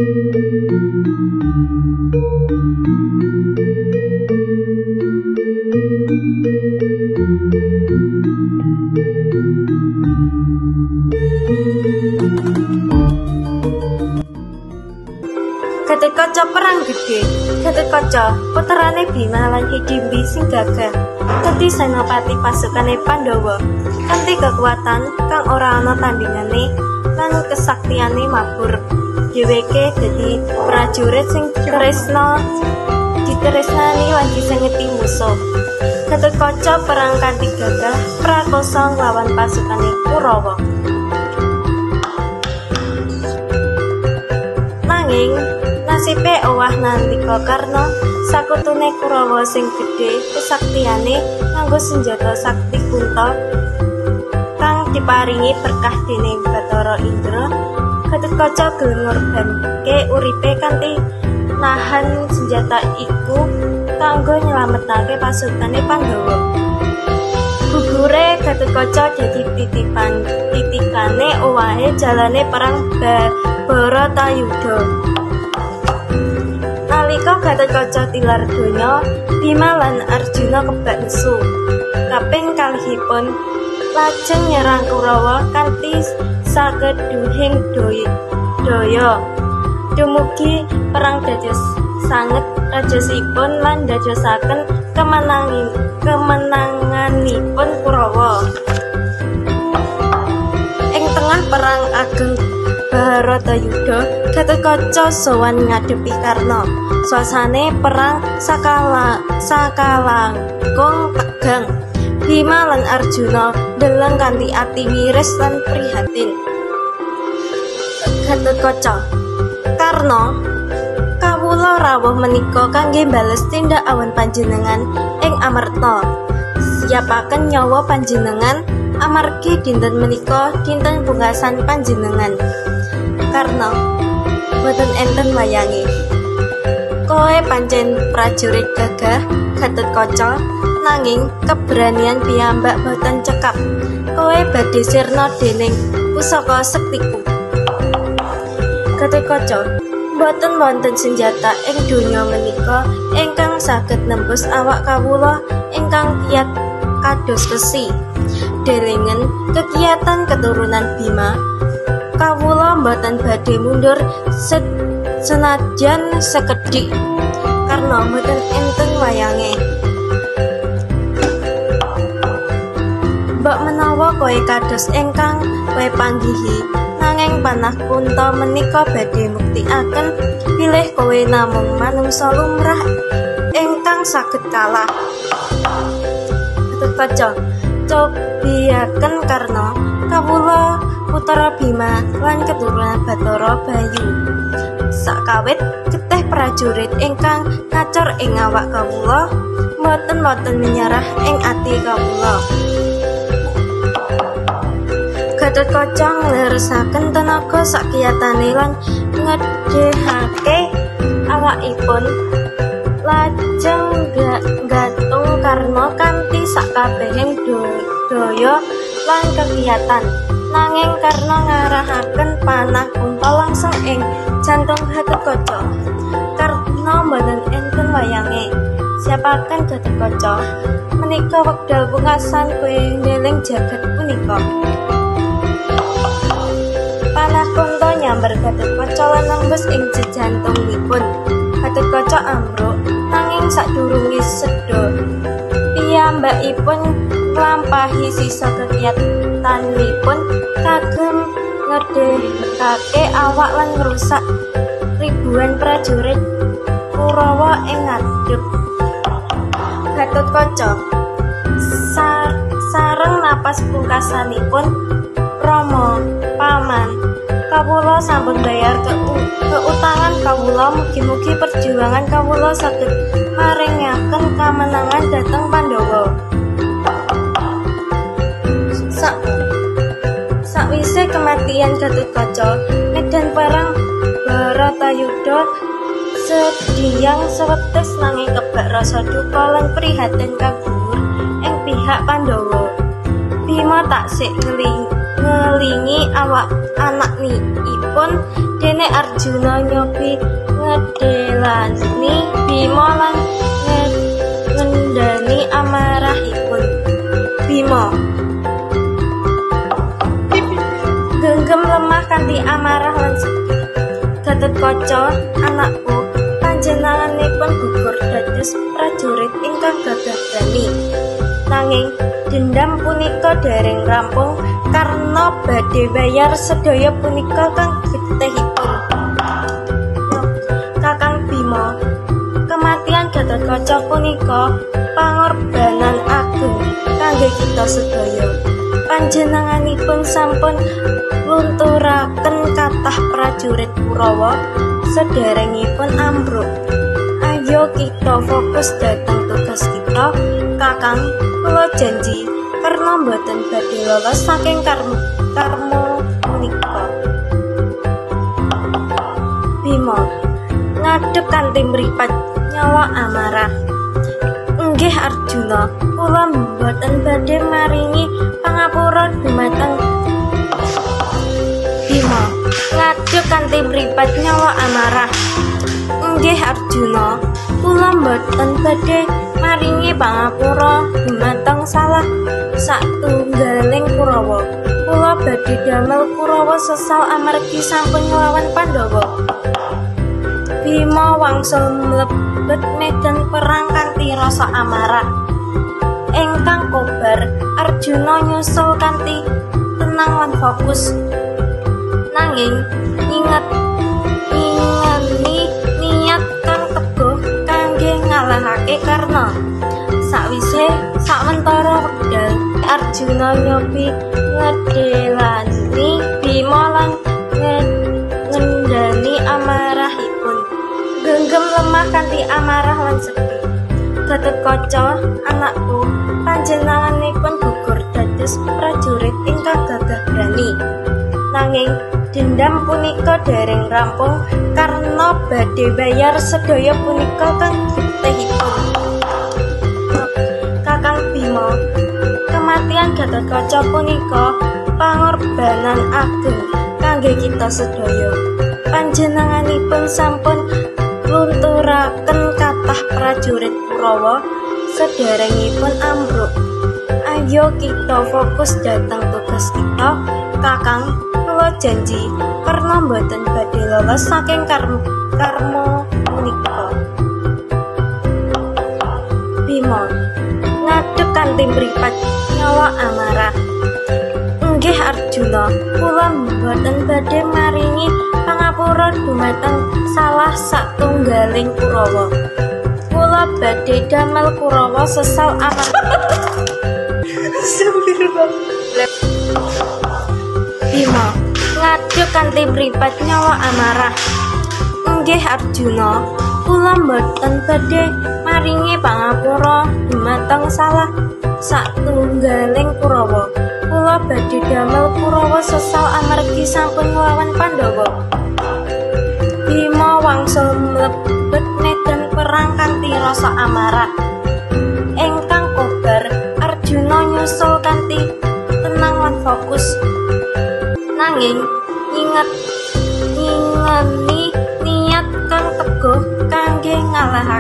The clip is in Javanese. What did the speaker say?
Gatotkaca perang gedhe. Gatotkaca puterane Bima lan Hidimbi sing gagah dadi senopati pasukane Pandhawa kanthi kekuatan kang ora ana tandingane lan kesaktiane mabur. Dheweke dadi prajurit sing tresna ditresnani lan disengeti musuh. Gatotkaca perang kanthi gagah prakosa nglawan pasukane Kurawa. Nanging nasibe owah nalika Karna sakutune Kurawa sing gedhe kesaktiane nganggo senjata sakti Kunta kang diparingi berkah dening Bathara Indra. Gatotkaca gelem ngorbanke uripe kanthi nahan senjata iku kanggo nyelametake pasukane Pandhawa. Gugure Gatotkaca dadi titikane owahe jalane perang Bharatayuddha. Nalika Gatotkaca tilar donya, Bima lan Arjuna kebak nesu. Kaping kalihipun lajeng nyerang Kurawa kanthi sakeduhing daya. Dumugi perang dados sanget rajosipun lan dadosaken kemenanganipun Kurawa. Ing tengah perang ageng Bharatayuddha, Gatotkaca sowan ngadepi Karna. Suasane perang sakalangkung tegang. Bima lan Arjuna ndeleng kanthi ati miris lan prihatin. Gatotkaca, "Karna, kawula rawuh menika kangge bales tindak awan panjenengan ing Amarta. Siapaken nyawa panjenengan amargi dinten menika dinten pungkasan panjenengan." Karna, "Boten enten wayange. Kowe pancen prajurit gagah, Gatotkaca, nanging keberanian piyambak boten cekap. Kowe badhe sirna dening pusaka sektiku." Gatotkaca, "Boten wonten senjata ing donya menika ingkang saged nembus awak kawula ingkang kiyat kados besi. Delengen kekiyatan keturunan Bima, kawula mboten badhe mundur senajan sekedhik." Karna mboten enten wayange. "Mbok menawa kowe kados ingkang kowe panggihi, nanging panah Kunta menika badhe muktikaken bilih kowe namung manungsa lumrah ingkang saged kalah." Gatotkaca, "Cobiaken Karna, kawula putra Bima lan keturunan Bathara Bayu. Sakawit getih prajurit ingkang ngacor ing awak kawula mboten wonten menyerah ing ati kawula." Gatotkaca ngleresaken tenaga sakiyatane lan ngedhehake awakipun lajeng nggatung Karna kanthi sakabehing daya lan kekiyatan. Nanging Karna ngarahaken panah Kunta langsung ing jantung Gatotkaca. Karna mboten enten wayange. "Siapaken Gatotkaca, menika wekdal pungkasan kowe ndeling jagat punika." Panah Kunta nyamber Gatotkaca lan nembus ing jejantungipun. Gatotkaca ambruk, nanging sadurunge seda piyambakipun nglampahi sisa kekiyatanipun kagem ngedhehake awak lan ngrusak ribuan prajurit Kurawa ing ngadhep. Gatotkaca sareng napas pungkasanipun, "Rama, paman, kawula sampun bayar keutangan kawula. Mugi-mugi perjuangan kawula saged maringaken kamenangan dhateng Pandhawa." Sakwise kematian Gatotkaca, medan perang Bharatayuddha sediyang sewetes nanging kebak rasa duka lan prihatin kaguwur ing pihak Pandhawa. Bima taksih ngelingi awak anakipun dene Arjuna nyobi ngedelani Bima lan ngendani amarahipun. Bima genggam lemah kanthi amarah lan sedih. Gatotkaca, anakku, panjenenganipun gugur dados prajurit ingkang gagah berani. Nanging dendam punika dereng rampung karna badhe bayar sedaya punika kang getihipun. Kakang Bima, kematian Gatotkaca punika pangorbanan ageng kangge kita sedaya. Panjenenganipun sampun lunturaken kathah prajurit Kurawa sederengipun ambruk. Ayo kita fokus dhateng tugas kita, Kakang. Kula janji karna mboten badhe lolos saking karma punika. Bima ngadeg kanthi mripat nyala amarah. Nggih Arjuna, kula mboten badhe maringi pangapura dumateng. Bima ngadeg kanthi mripat nyala amarah. Nggih Arjuna, kula mboten badhe maringi pangapura dumateng salah satunggaling Kurawa. Kula badhe damel Kurawa sesal amargi sampun nglawan Pandhawa. Bima wangsul mlebet medan perang kanthi rasa amarah ingkang kobar. Arjuna nyusul kanthi tenang lan fokus. Nanging ingeni niat kang teguh kangge ngalahake Karna. Sakwise sawentara wekdal, Arjuna nyobi ngedelani Bima lan ngendani amarahipun. Genggam lemah kanthi amarah lan sedih. Gatotkaca, anakku, panjenenganipun gugur dados prajurit ingkang gagah berani. Nanging dendam punika dereng rampung karna badhe bayar sedaya punika kang getihipun. Kakang Bima, kematian Gatotkaca punika pangorbanan ageng kangge kita sedaya. Panjenenganipun sampun lunturaken kathah prajurit Kurawa sederengipun ambruk. Ayo kita fokus dhateng tugas kita, Kakang. Kula janji karna mboten badhe lolos saking karma punika. Bima ngadeg kanthi mripat nyala amarah. Nggih Arjuna, kula mboten badhe maringi pangapura dumateng salah satunggaling Kurawa. Kula badhe damel Kurawa sesal amargi. Bima ngadeg kanthi mripat nyawa amarah. Nggih Arjuna, kula mboten badhe maringi pangapura dumateng salah satunggaling Kurawa. Kula badhe damel Kurawa sesal amargi sampun nglawan Pandhawa. Bima wangsul mlebet medan perang kanthi rasa amarah ingkang kobar. Arjuna nyusul kanthi tenang lan fokus. Nanging ingeni niat kang teguh kangge ngalahake